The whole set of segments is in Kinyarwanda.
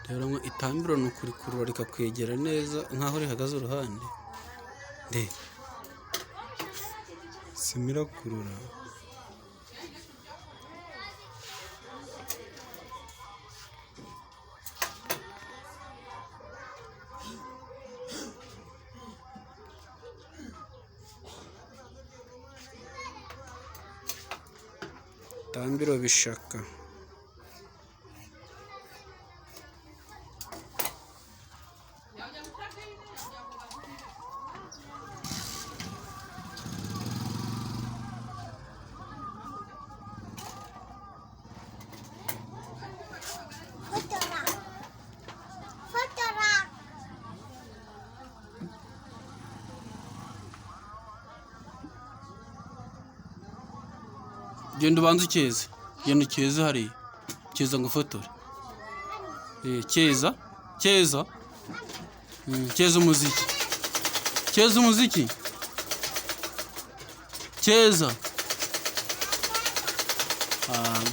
Rero itambiro ni ukurikurura rikakwegera neza nkaho rihagaze uruhande. Nde simirakurura. Tambiro bishaka. Fotora. Fotora. Genda ubanze ukeze, genda ukeze hariya, keza ngo ufotore. Keza, keza, keza umuziki, keza umuziki, keza.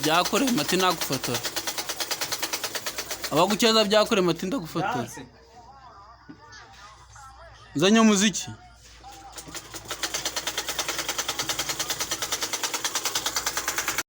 Byakoreye mati nagufotora. Abagukeza byakoreye mati ndagufotora. Nzanye umuziki.